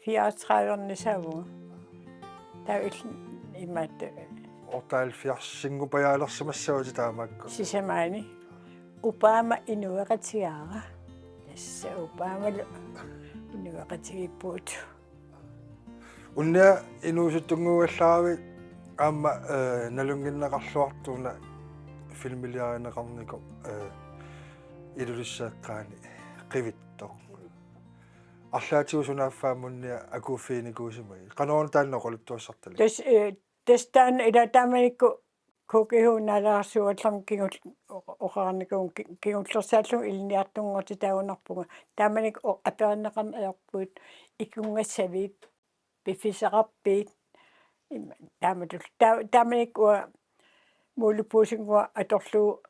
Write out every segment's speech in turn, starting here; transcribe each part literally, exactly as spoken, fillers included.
fireogtredive-ernissaavunga. Taava il-, imaattoq. Otteoghalvfjerdsinngupajaalersimassavatit taamaakkut. Sisamaanni. Obama inuiaqatigaara. Tassa Obamalu inuiaqatigiippugut. Unnia inuusuttunnguugallaravit aamma, eh, nalunnginneqarluartuuna filmiliarineqarnikoq, eh, Ilulissat eqqaani Qivittoq. Arlaatigut sunaaffa munnia akuuffiginikuusimagit. Qanoruna taanna oqaluttuassartalik? Tassa, eh, tassa taanna ila taamanikkut K G H-p naalagaasugallarmat kingul-, oqarnikuuvunga ki-, kingullersaallunga ilinniartunngortitaagunarpunga. Taamanikkut o-, aperineqarneq ajorpugut: Ikunngassavit, piffissaqarpit? Ima, taamatut. Ta-, taamanikkut uanga Muleposenngua atorlugu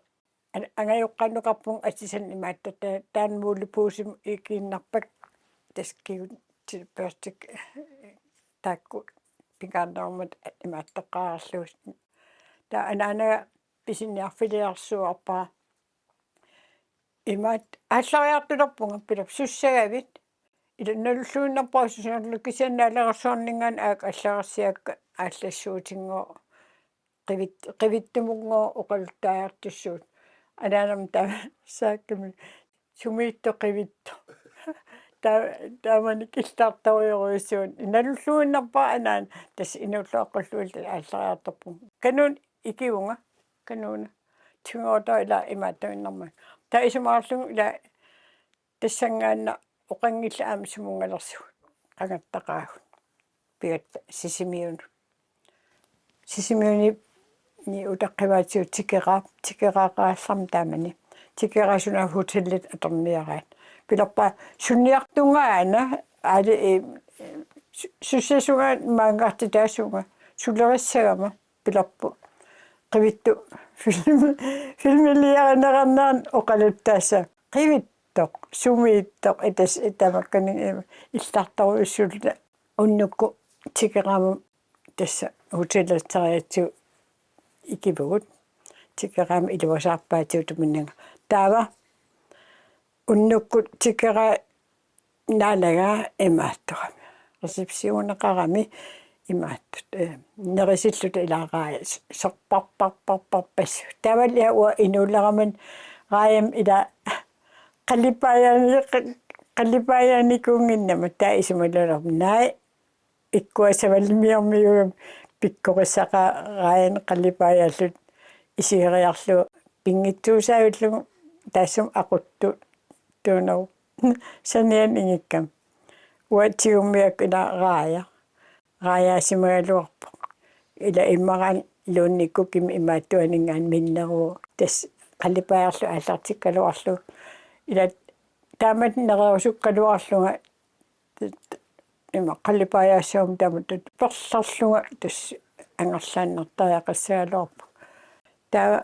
an-, angajoqqaannukarpunga atisanik imaattoq, ta-, taanna Muleposemut ikiinnarpakka, tassa kigut ti-, børstik taakku pingaarnerummat imaattoqqaarlugit. Taava anaanaga pisiniarfiliarsuarpara. Imaattoq aallariartulerpunga, pilap, sussagavit? Ila nalulluinnarpara susanerlu, kisianni naalagaasuarninngaanniit aakkut allariarsiakka aallassuutinngooq qivit-, qivittumunngooq oqaluttaajartussuuvoq. Anaanama taava saakkami: Sumiittoq qivittoq? Taa-, taamanikkut illartorujorujussuuvoq. Nalulluinnarpara anaana, tassa inuulluaqqulluinnaq aallariartorpunga. Kanuuna ikivunga, kanuuna. Tigootaa ila imaattuinnarmat. Taava isumaqarlunga ila tassanngaannaq oqanngillat aamma sumunngalersugut. Qangattaqaagut. Pigatta Sisimiunut. Sisimiuni utaqqivaatigut Tikeraap, Tikeraaqaarlarmat taamani. Tikeraap suna hotellit atorniaraat. Pilerpara: Sunniartungaana, aali, eh, su-, sussasunga maanngartitaasunga, sulerissagama. Pilerpoq Qivittoq film-, filmiliarineqarnerani oqaluttaassaaq: Qivittoq, sumiittoq? Itass-, tamakkuninnga illartorujussuulluta unnukkut Tikeraamut tassa hotelileriatsigut ikivugut. Tikeraamut iluasaarpaatigut tuminnanga. Taava unnukkut Tikeraap naalagaa imaattorami. Receptioneqarami imaattut, eh, nerisilluta ilaa raajat s-, sorparparparparpassuit. Taavalu uanga inuuleramani raajami ila qalipaajaani-, qalipaajaanikuunnginnama, taava isumaluunniit: Naak, ikkua savalimiormiugami pikkorissaqaaq raajani qalipaajaalluta isigeriarlugu pinngitsuusaavillugu taassuma aquttuuneruvoq saniani ingikkami. Uanga tigummiakka ila raajaq, raajaasimagaluarpoq. Ila immaqa Lunnikkukimik imaattuaninngaanniit minneruvoq. Tassa qalipaajarlugu aallartikkaluarlugu. Ila taamatut nererusukkaluarlunga ima qalipaajaassaguma taamatut perlerlunga tassa angerlaannartariaqassagaluarpunga. Taava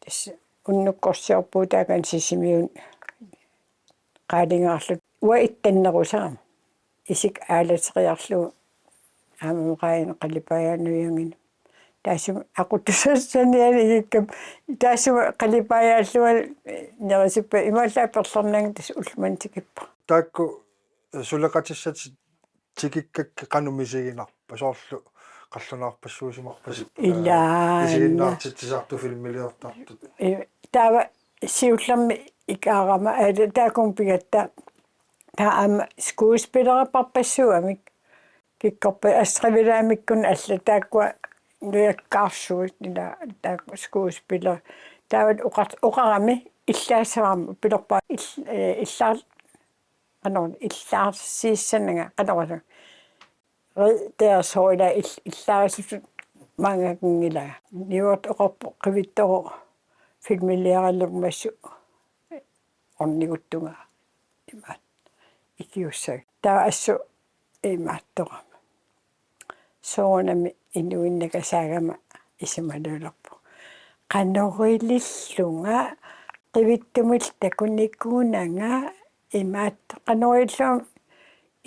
tassa unnukkorsiorpugut taakani Sisimiuni qaalinngaarluta uanga ittannerusarama. Isikka aalateriarlugu aamma raajani qalipaajaanuianngimmat. Taassuma aquttussaq saniani ingikkami. Taassuma qalipaajaallunga nerisippa imaallaat perlernanga tassa ulloq manna tikippara. Taakku suleqatissatit tikikkakka qanoq misiginarpa, soorlu qallunaarpassuusimarpasippa? Ilaa. Isiginnaartitsisartut filmiliortartut. I-, taava siullermik ikaarama, eh, taakkununnga pigatta, taava aamma skuespillerparpassuugamik, kikkorpassuit, Astrid Villaamikkunni allat taakkua nujakkaarsuit, ila taakku skuespiller. Taava oqar-, oqarami illaassavara, pilerpara ill-, eh, illaar-, qanoq, illaarsiissananga, qanoq, ri-, teersoorila ill-, illaarisutut maanngaanngilanga. Niuertoq oqarpoq: Qivittoq, filmiliarilermat assut orniguttunga imaattoq ikiussagit. Taava assut imaattorama. Soorunami inuinnakasaagama isumaluulerpunga. Qanoq ilillunga Qivittumillu takunikuunanga imaattoq, qanoq ilillunga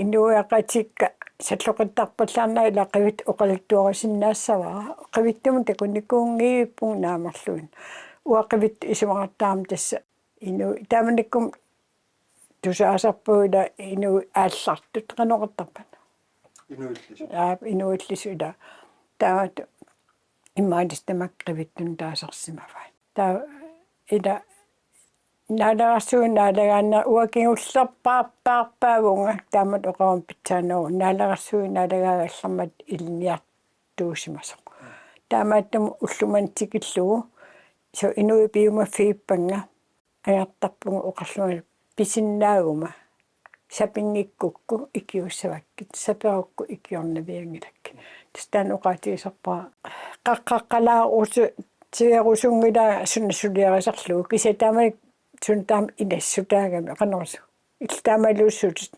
inuiaqatikka salloqittarpallaarnanga ila Qivittoq oqaluttuarisinnaassavara. Qivittumut takunikuunngivippunga naamerluinnaq. Uanga Qivittoq isumaqartarama tassa inu-, taamanikkut tusaasarpugut ila inuit aallartut, qanoq oqartarpat. Inuillisut. Aap, inuillisut ila. Taava imaattumik tamakku qivittunik taasarsimavaat. Taava ila naalagarsuit naalagaanni uanga kingullerpaarpaarpaavunga taamatut oqarama pitsaaneruvoq naalagarsuit naalagaagallarmat ilinniartuusimasoq. Taamaattumik ullumimut tikillugu soorlu inuit piumaffigippannga angertarpunga oqarlunga pisinnaaguma sapinngikkukku ikiussavakkit, saperukku ikiornavianngilakkit. Tassa taanna oqaatigisarpara qaqqaqqalaarusu-, tigerusunngilanga suna suliarisarlugu. Kisianni taamani suna taama inassutaagami qanorsuaq. Illit taamaluussutit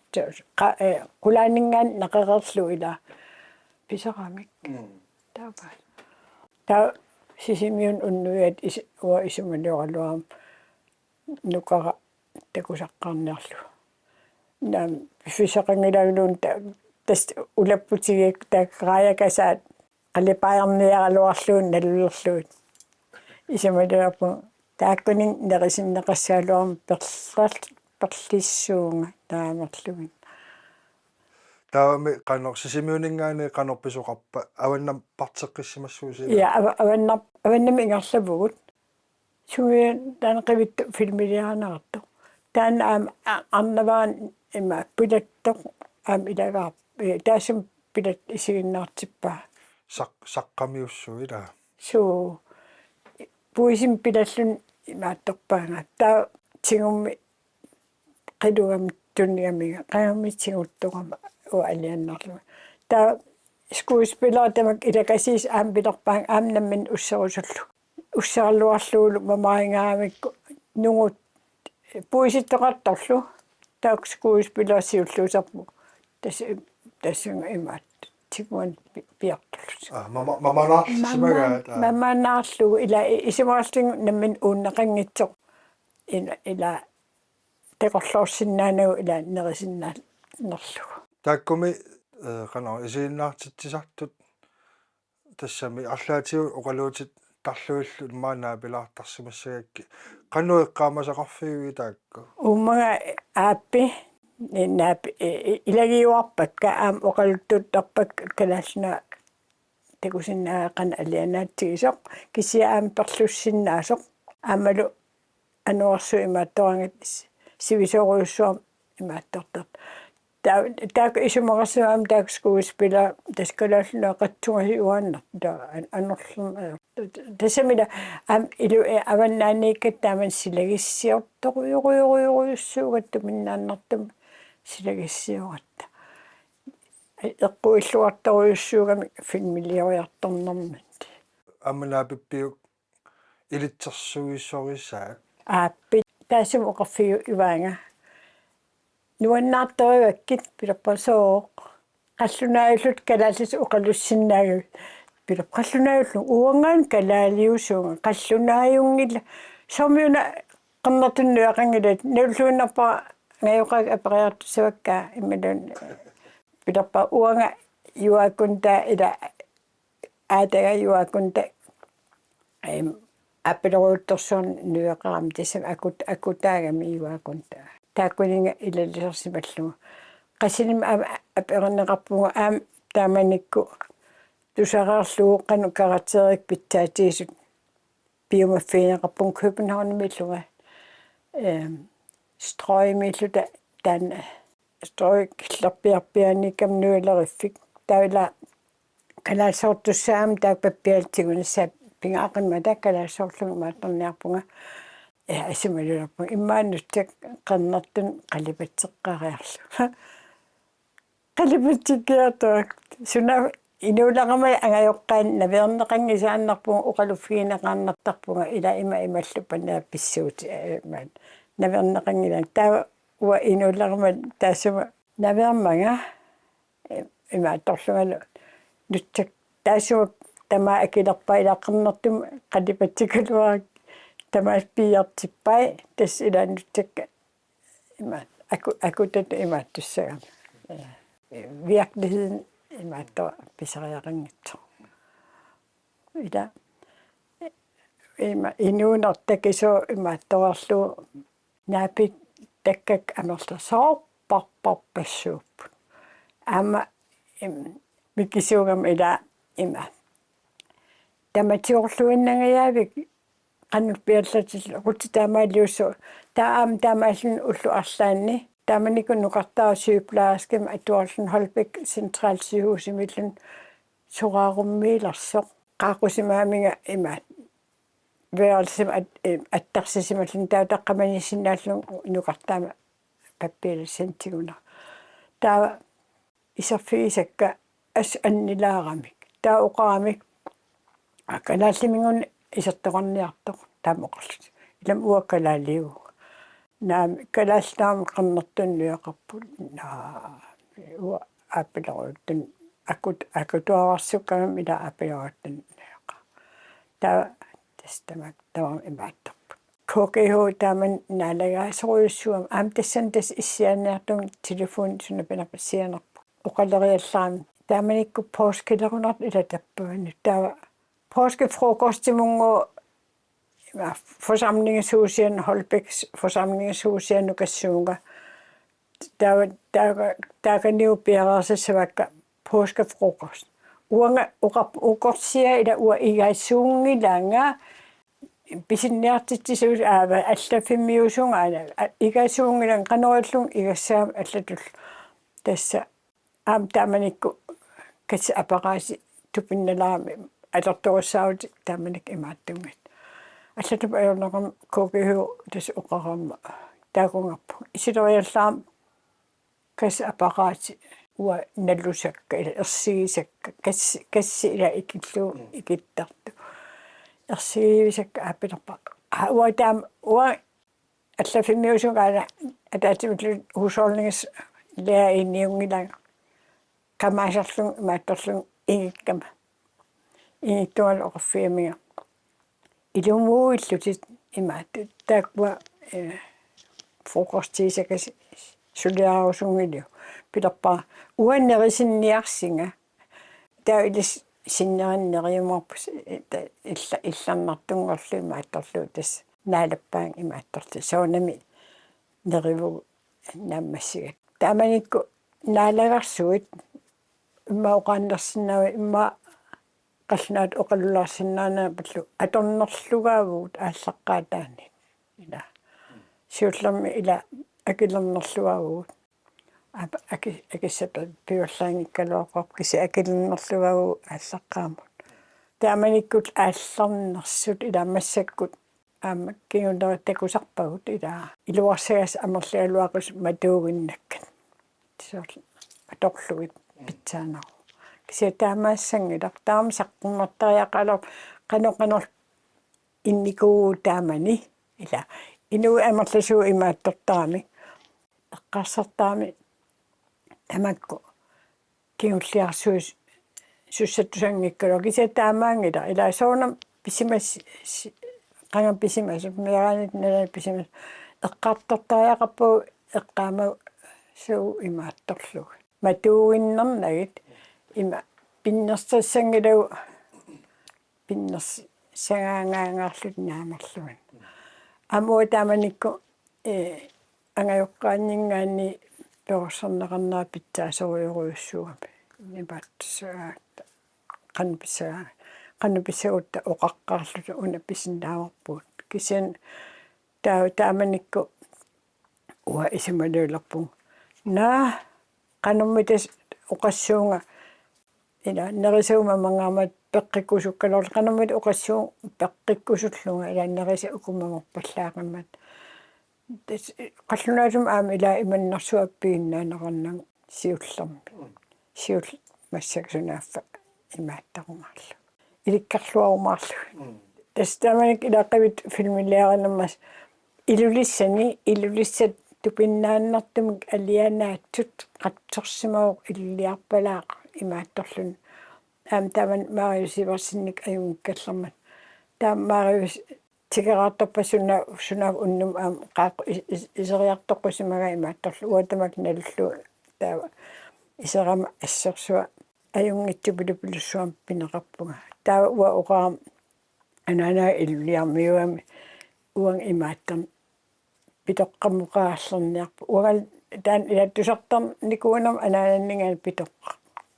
qa-, eh, qulaaninngaanniit naqereerlugu ila pisaramik. Mm. Taava. Taava Sisimiunut unnuiat is-, uanga isumaliorallarama nukara takusaqqaarniarlugu. Naamik, piffissaqanngilanga ta-, tassa ulapputigigakkit taakku raajakasaat qalipaajarniaraluarlugit nalulerlugit. Isumaliorpunga taakkuninnga nerisinneqassagaluarama perler-, perlissuunga taamerlugit. Taavami qanoq Sisimiuninngaanniit qanoq pisoqarpa avannamut parteqqissimassuusi? Ja, ava-, avannar-, avannamut ingerlavugut. Sumiit taanna qivittut filmiliarineqartoq. Taanna aamma a-, arnavara ima pilattoq aamma ilagaarput. Eh, taassuma pilat isiginnaartippaa. Saq-, saqqamiussuit ila. Suu. Puisimik pilalluni imaattorpaanga. Taava tigummi qilugami tunigamiga, qangammi tiguttorama uanga aliannarlunga. Taava skuespiller tamakku ilakasiisa aamma pilerpaanga aamma nammineq usserusullugu. Usseraluarlugulu mamarinngaramikku nungut puisittoqartorlu. Taakku skuespiller siulliusarput. Tassa, tassa imaattoq. Tiguani pi-, piartorlutik. Aa, mama-, mamanaarsimagaat, mama-, aa. Mamanaarlugu ila i-, isumaqarlutik nammineq uunneqanngitsoq. Ila, ila takorloorsinnaanagu ila nerisinnaannerlugu. Taakkumi, eh, qanoq isiginnaartitsisartut tassami arlaatigut oqaluutittarlugillu immaqa naapilaartarsimassagakkit. Qanoq eqqaamasaqarfigivigit taakku? Uummaga aappi, ni-, naapi-, i-, i-, ilagiuarpakka aamma oqaluttuttarpakka Kalaallit Nunaat takusinnaavat qanoq alianaatsigisoq, kisianni aamma perlussinnaasoq, aammalu anorersuut imaattoraangat s-, sivisoorujussuarmik imaattortartut. Taa-, taakku isumaqarsimavoq aamma taakku skuespiller, tassa Kalaallit Nunaat qatsungajuaannartut, taava an-, anorlerneq. Tassami ila aamma ilu-, eh, avannaaniikkatta taamani silagissiortorujorujorujussuugatta tuminnaannartumik silagissioratta. Eqquilluartorujussuugami filmilioriartornermit. Aamma naapippiuk ilitsersuisorisaat. Aappi, taassuma oqarfigivaanga. Nuannaartorivakkit pilerpara sooq. Qallunaajullutit kalaallisut oqalussinnaagavit. Pilerpara qallunaajullugu uangaana kalaaliusuunga. Qallunaajunngilaq. Soormi una qernertunik nuiaqanngilatit. Nalulluinnarpara angajoqqaakka aperiartussavakka imaluunniit. Pilerpara uanga Juakuntaa ila aataga Juakunta, em, Appilerujuttorsuarni nuiaqarami tassami akut-, akutaagami Juakunta. Taakkuninnga ilalisersimallugu. Qassinimmi aamma aperineqarpunga aamma taamanikkut tusaraarlugu qanoq karakterit pitsaatigisut piumaffigineqarpunga Københavnimiillunga. Em, Strøgemiilluta taanna Strøg killerpiarpiaaniikkami nuileriffik. Taava ila kalaallisoortussaagami taakku pappiallatiguni sa-, pingaaqimmat taakku kalaallisoorlugit imaattorniarpunga. Ja, isumaliorpunga. Immaqa nutsak qernertunik qalipatseqqaariarlugu. Qalipatsikkiartuakkut. Suna inuulerama angajoqqaani naviorneqanngisaannarpunga oqaluffigineqaannartarpunga ila ima imallu panna pissuutit, eh, imaat. Naviorneqanngilaannaq. Taava uanga inuulerama taassuma naviormanga, eh, imaattorlungalu nutsak taassuma tamaat akilerpai ila qernertumik qalipatsikkaluarakkit tamaasa piiartippai tassa ila nutsakka ima, aku-, akutatut imaattussagami. Ja. Virkeligheden imaattoq pisariaqanngitsoq. Ila, ima, inuuneq takisuumik imaattoreerlugu naapit takkakka amerlasoorparparpassuupput. Aamma im, mikisuugama ila ima. Tamatiorluinnangajaavik qanuppiallatillu qutsitaamaaliussoo, taava aamma taamaalluni ullut arlaanni taamanikkut nukartara sygeplejerskimik atuarluni Holbæk Centralsygehusimilluunniit soraarummiilersoq. Qaaqqusimaamiga ima, værelsimi at-, eh, attarsisimallugu taava taqqamaniissinnaalluni nukartara pappialassannik tiguneq. Taava iserfigisakka assut annilaaramik. Taava oqaramik: Aa, kalaalliminngooq isertoqarniartoq, taama oqarlutik. Ilami uanga kalaaliuvunga. Naamik, kalaallit taama qernertunik nujaqarput. Naa, uanga aappilerujuttuni akut-, akutuararsukkama ila aappilerujuttuni nujaqarpoq. Taava tassa tama-, tamarmik imaattarput. K G H taamani naalagaasorujussuugami, aamma tassani tassa issiaaniartumik telefoni suna pinerpa issianerpoq. Oqaleriallarami. Taamanikkut påskelerunartut ila tappavani. Taava påskefrokostimunngooq, ima, forsamlingshusian, Holbæk forsamlingshusianukassuunga. Taava, taava, taakaniu piareersassavakka påskefrokost. Uanga oqarpunga ukorsiaa ila uanga igasuunngilanga, pisiniartitsisuusoq aava allaffimmiuusunga aana, a-, igasuunngilanga, qanoq iliorlunga igassagama allatullu. Tassa aamma taamanikkut kasseapparaati tupinnalaarami atortorissaarutit taamanikkut imaattunngillat. Allatut ajornaqaaq K G H tassa oqarama taakunngarpunga. Isileriallarami kasseapparaati uanga nalusakka, ila ersigisakka, kassi, kassi ila ikillugu, mm, ikittartoq. Ersigisakka aappilerpara. Aa, uanga taama, uanga allaffimmiuusunga aana ataatsimillu husholdningslærer iniunngilanga. Qamaasarlunga imaattorlunga ingikkama. Ingittungalu oqarfigaminga: Ilumuuillutit imaattut. Taakkua, eh, frokostigisakka suliarusunngillat. Pilerpara: Uanga nerisinniarsinga. Taava ilissi sinnerineq neriumaarpusi, ta-, illa-, illarnartunngorlugit imaattorlugit tassa naalappaannga imaattorlugit. Soorunami nerivugut naammassigatta. Taamanikkut naalagarsuit immaqa oqaannarsinnaavit, immaqa qallunaatut oqalulaarsinnaanera pillugu atornerlugaavugut aallaqqaataaniit. Ila. Siullermi ila akilernerlugaavugut. Aap, aki-, akissatut piuallaanngikkaluaqaaq kisianni akilernerlugaavugut aallaqqaammut. Taamanikkut aallarnersut ila massakkut aamma kingullerit takusarpagut ila. Iluarsagassat amerlagaluaqisut matuuginnakkat. Soorlu atorlugit pitsaanarpoq. Kisianni taamaassanngilaq, taama saqqummertariaqarpoq qanoq qanoq innikuuvugut taamani ila. Inuit amerlasuut imaattortaramik. Eqqarsartaramik tamakku kingulliarsuit sussattusanngikkaluaq. Kisianni taamaanngilaq. Ila soorunami pisimas-, si-, qanga pisimasut, meeraaniit nalaani pisimasut. Eqqartortariaqarpagut eqqaamasugut imaattorlugit. Matuuginnarnagit ima pinnersassanngilagut pinnersagaangaangaarluta naamerlugit. Aamma uanga taamanikkut, eh, angajoqqaanninngaanniit perorsarneqarnera pitsaasorujorujussuugami. Nipaattussaagatta, qanoq pissagaa-, qanoq pissagutta oqaqqaarluta una pisinnaavarput. Kisianni taa-, taamanikkut uanga isumaliulerpunga: Naa, qanormita tassa oqassuunga, ila nerisaguma manngaammat peqqikkusukkaluarlunga, qanormita oqassuunga peqqikkusullunga, ila nerisat uku mangorpallaaqimmat. Tassa qallunaatut aamma ila imannarsua piginnaaneqarnanga siullermik. Siulleq massakkut sunaaffa imaattarumaarlugu. Ilikkarluarumaarlugu. Mm. Tassa taamanikkut ilaqivit filmiliarinermut Ilulissani, Ilulissat tupinnaannartumik alianaatsut qatsorsimavoq Ilulissarpalaaq imaattorluni. Aamma taamani Marius Iversenimik ajunngikkallarmat. Taava Marius tikeraartorpaa suna-, sunaaffa unnummut aamma qaaqqu is-, is-, iseriartoqqusimagaa imaattorlugu. Uanga tamakku nalullugu taava iserama assorsuaq ajunngitsumik Pulupilussuarmik pineqarpunga. Taava uanga oqarama anaanaga Ilulissarmiuugami uanga imaattarneq pitoqqammoqalerniarpunga. Uangalu taanna ila tusartarnikuugama anaananngaanniit pitoqqaq.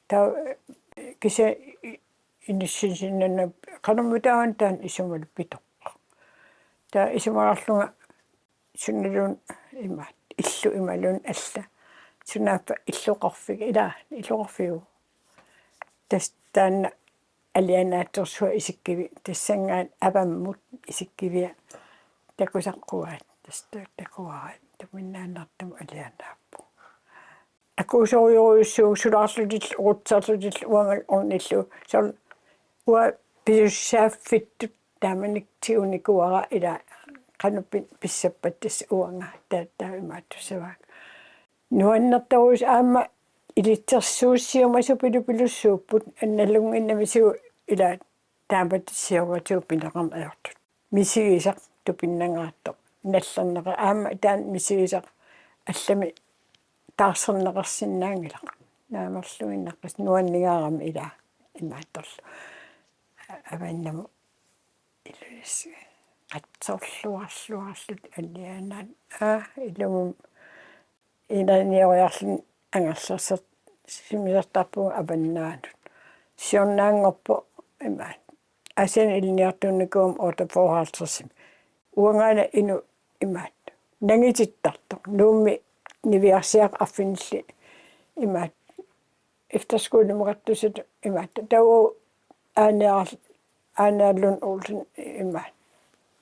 Taava kisianni inissinnut qanormitaava taanna isumalu pitoqqaq. Taava isumagarlunga sunaluunniit imaattoq illu imaluunniit alla. Sunaaffa illoqarfik ilaa, illoqarfiuvoq. Tassa taanna alianaatsorsuaq isikkivi-, tassanngaanniit avammut isikkivia takusaqquaat, tassa ta-, takuaraat, taminnaannartumik alianaappugut. Akuusorujorujussuuvoq sulaarlutillu, oqutserlutillu uanga ornillugu. Soorlu uanga pisussaaffittut taamanikkut tigunikuuara ilaa qanoq pi-, pissappat tassa uanga ta-, taava imaattussavaanga. Nuannertorujussuuvoq aamma ilitsersuussiumasut pilupilussuupput annalunnginnamisigut ilaa taamatut siornatigut pineqarneq ajortut. Misigisaq tupinnangaartoq. Nallerneqar-, aamma taanna misigisaq allamik taarserneqarsinnaanngilaq. Naamerluinnaqqissaaq nuanningaarami ilaa imaattorlu. Avannamut Ilulissi qatsorluarluarlutik alianaat. Aa, ilumut ilinniariarluni angerlarser-, simisartarpugut avannaanut. Siornaanngorpoq imaattoq. Aasianni ilinniartuunikuugama otteogfyrre halvtredsimi. Uangaana inuk imaattoq. Nangitittartoq. Nuummi niviarsiaq arfinillit imaattoq. Efterskolemut qattusitut imaattoq. Taava Ane-, Ane Lund Olsen imaattoq.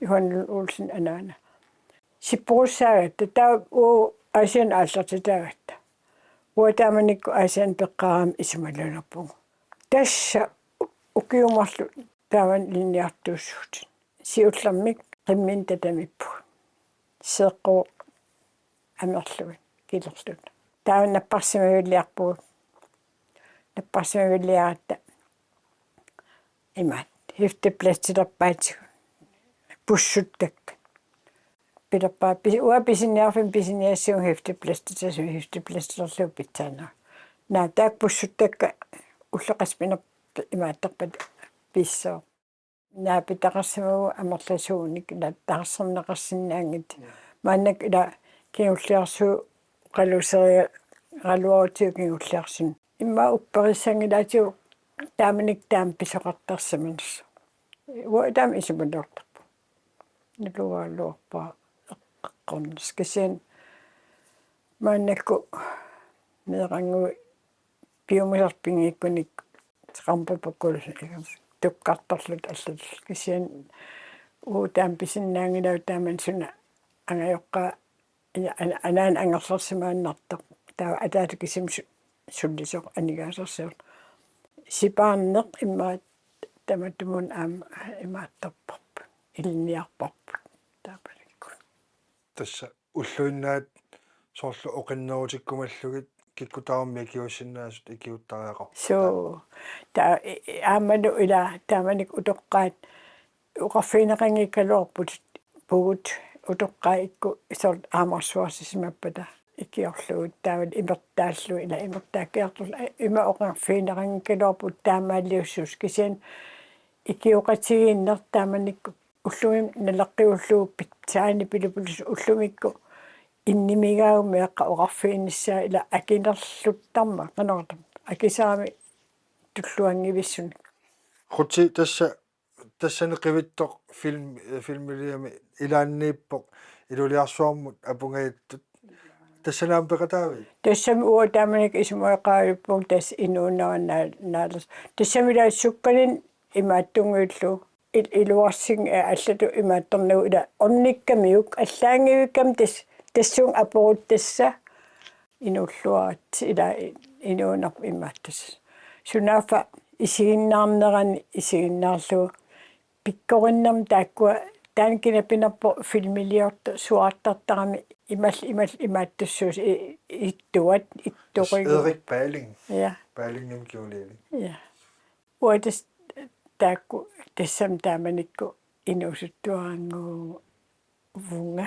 Johan Lund Olsen anaana. Sipporussaagatta taava uagut Aasianni aallartitaagatta. Uanga taamanikkut Aasianni peqqaarama isumaluunniippugut. Tassa ukiut marluk taamani ilinniartuussuutit. Siullermik qimminneq tatamippugut. Seeqquup amerlugit kilerluta. Taava napparsimavilliarpugut. Napparsimavilliaratta imaattoq. Hæfteplastilerpaatigut. Pussuttakkat. Pilerpaa, pis-, uanga pisiniarfimmi pisiniassavunga hæfteplastitassavunga hæfteplastilerlugu pitsaannagu. Naa, taakku pussuttakkat ulloqeqqanut imaattarpata piissooq. Naapitaqarsimavugut amerlasuunik ilaa taarserneqarsinnaanngitsut. Maannakkut ilaa kingulliarsuup oqaluuseriaraluarutigu kingulliarsunik. Immaqa upperissanngilaatigut taamanikkut taama pisoqartarsimanersoq. Uanga taama isumaliortarpunga. Nalugaluarpara eqqornersoq kisianni maannakkut meerannguit piumasarpinngikkunik teqarpapakul tukkartorlutik allallu kisianni uagut taama pisinnaanngilagut taamani suna angajoqqaat ana-, ana-, anaana angerlarsimaannartoq. Taava ataaseq kisimi su-, sulisoq aningaasarsiortoq. Sipaarneq immaqa tamatumuuna aamma imaattarparput. Ilinniarparput. Taamanikkut. Tassa ulluinnaat soorlu oqinnerutikkumallugit kikkut tamarmik ikiuussinnaasut ikiuuttariaqarput. Suu. Taava i-, i-, aammalu ilaa taamanikkut utoqqaat oqarfigineqanngikkaluarput pugut utoqqaat ikkut soorlu aamarsuarsisimappata ikiorlugit taavalu imertaallugit ilaa imertaakkiartorlugit ima oqarfigineqanngikkaluarput taamaaliussuusoq kisianni ikioqatigiinneq taamanikkut ullumi naleqqiullugu pitsaani pilupilussuit ullumikkut innimigaagummi meeqqat oqarfiginissaat ilaa akinerluttarmata qanorluunniit akisarami tulluanngivissunik. Ruthi tassa tassani qivittoq film, filmiliami ilaanniippoq Ilulissarsuarmut apungajattut. Tassani aamma peqataavit? Tassami uanga taamanikkut isumaqaavippunga tassa inuunera naa-, naalers-. Tassami ilaa sukkaninni imaattunnguillu il-, iluarsinngi-, allatut imaattornagu ilaa ornikkamiuk allaanngivikkami tas-, tassunga aporut tassa inuulluaritsi ilaa i-, inuunerput imaattussaq. Sunaaffa isiginnaarnerani isiginnaarlugu pikkorinnermi taakkua taanna kinapinerpoq filmiliortoq suaartartarami imal-, imal-, imaattussuusoq i-, ittuat, ittorigu. Erik Balling. Ja. Ballingimik Julieli. Ja. Uanga tassa taakku tassami taamanikkut inuusuttuarannguuvunga.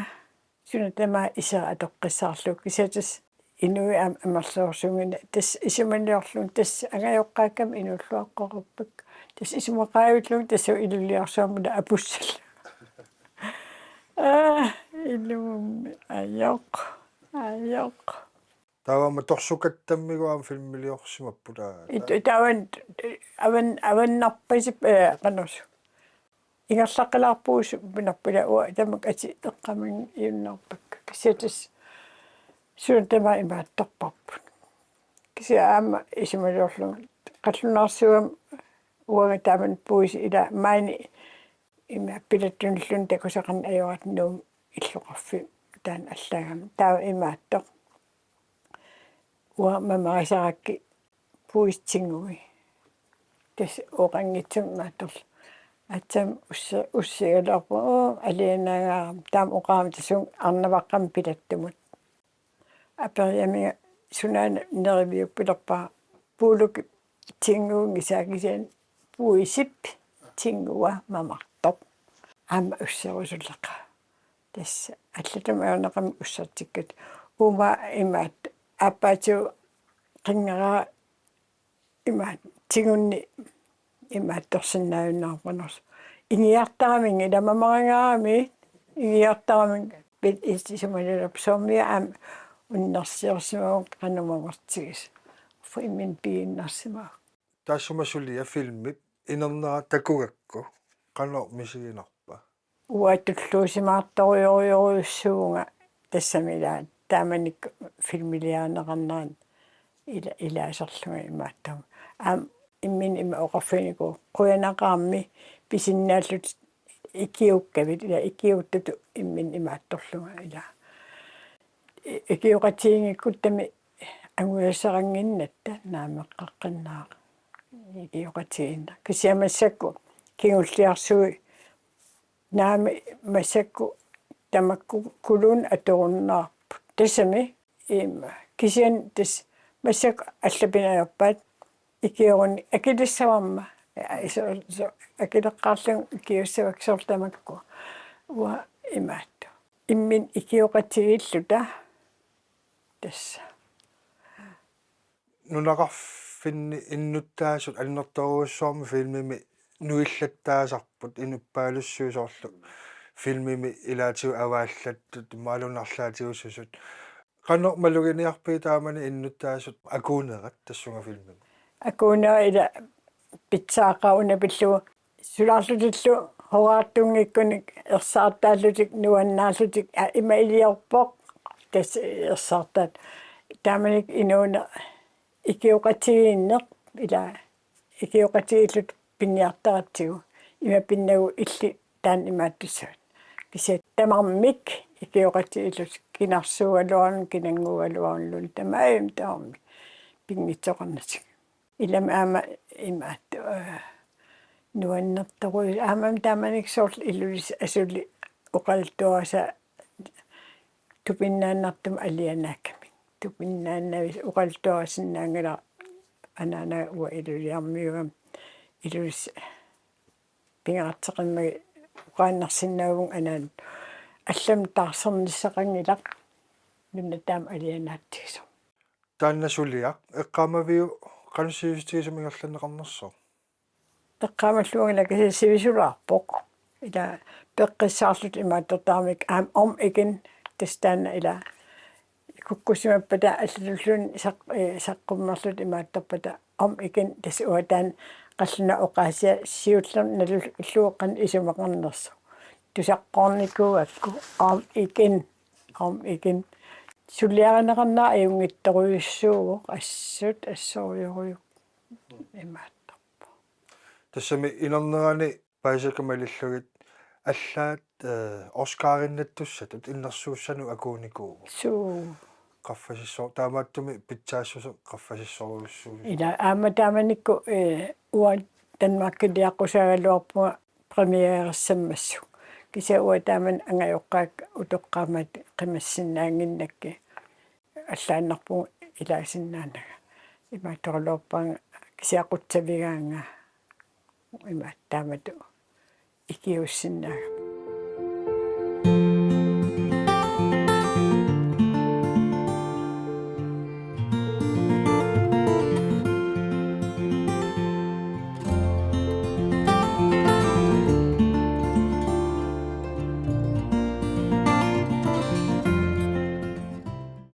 Suna tamaat isera atoqqissaarlugu kisianni tassa inuit am-, amerlasoorsuunngillat tassa isumaliorlugit tassa angajoqqaakkami inuulluaqqoruppakka. Tassa isumaqaavillugit tassa Ilulissarsuarmut apussallugu. Aa, ilumut ajoq, ajoq. Taava aamma torsukattammigooq aamma filmiliorsimapput aa. It-, tavan-, avan-, avannarpasip, eh, qanorsuaq. Ingerlaqqilaarpugut pinarpula uanga tamakku atit eqqaamajunnarpakka. Kisianni tassa suna tamaat imaattorparput. Kisianni aamma isumaliorlunga qallunaarsuugami uanga taamani puisit ila maani ima pilattunilluunniit takusaqarneq ajoratta Nuummi illoqarfimmi taanna allaagami. Taava imaattoq. Uanga mamarisarakkit puisit tingui. Tassa oqanngitsumik imaattorlunga. Aatsaammi ussa-, ussigaluarpunga, oo, alianaagaarami. Taama oqarami tassunga arnavaqqami pilattumut. Aperiaramiga sunaana neriviuppilerpara puulukip tinguunngisaa kisianni puisip tingua mamartoq. Aamma usserusuleqaaq. Tassa allatut ajornaqimmat ussartikkat. Uuma imaattoq aappaatigut qinngara imaattoq tingunni imaattorsinnaajunnaarpoq qanorsuaq. Ingiartaraminnga ila mamarigaarami ingiartaraminnga pit is-, isumaliorlugu soormi aamma unnersiorsimavunga qanoq mamartigisoq. Uffa imminut pigiinnarsimavunga. Taassuma suliaq filmip inernera takugakku qanoq misiginarpa? Uanga tulluusimaartorujorujorujussuuvunga tassami ila taamanikkut filmiliarineqarnerani ila-, ilaasorlunga imaattoq. Aamma imminut ima oqarfiginikuuara qujanaqaarmi pisinnaallutit ikiukkavit ila ikiuuttutut imminut imaattorlunga ila. I-, ikioqatigiinngikkutta taama angujassaqannginnatta naameqqaqqinnaaq ikioqatigiinneq. Kisianni massakkut kingulliarsuit naamik massakkut tamakku kuluunnik atorunnaarput. Tassami ima kisianni tassa massakkut allapinajorpaat ikioruni akilissavarma. Ja, so, so, akileqqaarlunga ikiussavakka soorlu tamakku. Uanga imaattoq. Imminut ikioqatigiilluta tassa. Nunaqarfinni innuttaasut annertoorujussuarmik filmimi nuillattaasarput inuppaalussuit soorlu filmimi ilaatigut avaallattut imaluunniit arlaatigussusut. Qanoq maluginiarpigit taamani innuttaasut akuunerat tassunga filmimi? Akuunerat ila pitsaaqqaat una pillugu sulaarlutillu horaartunngikkunik ersaartaallutik nuannaarlutik, aa, ima iliorpoq tassa ersaartaat. Taamanikkut inuuneq ikioqatigiinneq ila ikioqatigiilluta piniartaratsigu ima pinnagu illit taanna imaattussavat. Kisianni tamarmik ikioqatigiilluta kinarsuugaluarluni kinannguugaluarluni tamarmik pinngitsoqarnatik. Ilami aamma imaattoq, eh, nuannertorujuk. Aamma taamanikkut soorlu Ilulissat asuli oqaluttuarisa tupinnaannartumik alianaakkamik. Tupinnaannavissi oqaluttuarisinnaanngilara anaanaga uanga Ilulissarmiugama Ilulissat pingaarteqimmagu oqaannarsinnaavunga anaanama allamik taarsernissaqanngilaq nuna taama alianaatsigisoq. Taanna suliaq eqqaamaviuk qanoq sivisutigisumik ingerlanneqarnersoq? Eqqaamalluunngilaq kisianni sivisulaarpoq. Ila peqqissaarluta imaattortaramik aamma om igen tassa taanna ila kukkussimappata allatulluunniit saq-, eh, saqqummerluta imaattorpata om igen tassa uanga taanna qallunaat oqaasia siullermik nalullugu qanoq isumaqarnersoq. Tusaqqoornikuugakku om igen, om igen. Suliarineqarnera ajunngitsorujussuuvoq assut assorujussuuvoq imaattorpoq. Tassami inernerani paasisakka malillugit allaat, eh, Oscarinnattussatut innersuussanut akuunikuuvoq. Suu. Qaffasissor-, taamaattumik pitsaassuseq qaffasissorujussuuvoq. Ila aamma taamanikkut, eh, uanga Danmarkiliaqqusaagaluarpunga premiererissammassuk. Kisianni uanga taamani angajoqqaakka utoqqaat qimassinnaannginnakkit allaannarpunga ilaasinnaanaga. Imaattoraluarpaanga kisianni qutsavigaannga imaattoq taamatut ikiuussinnaagama.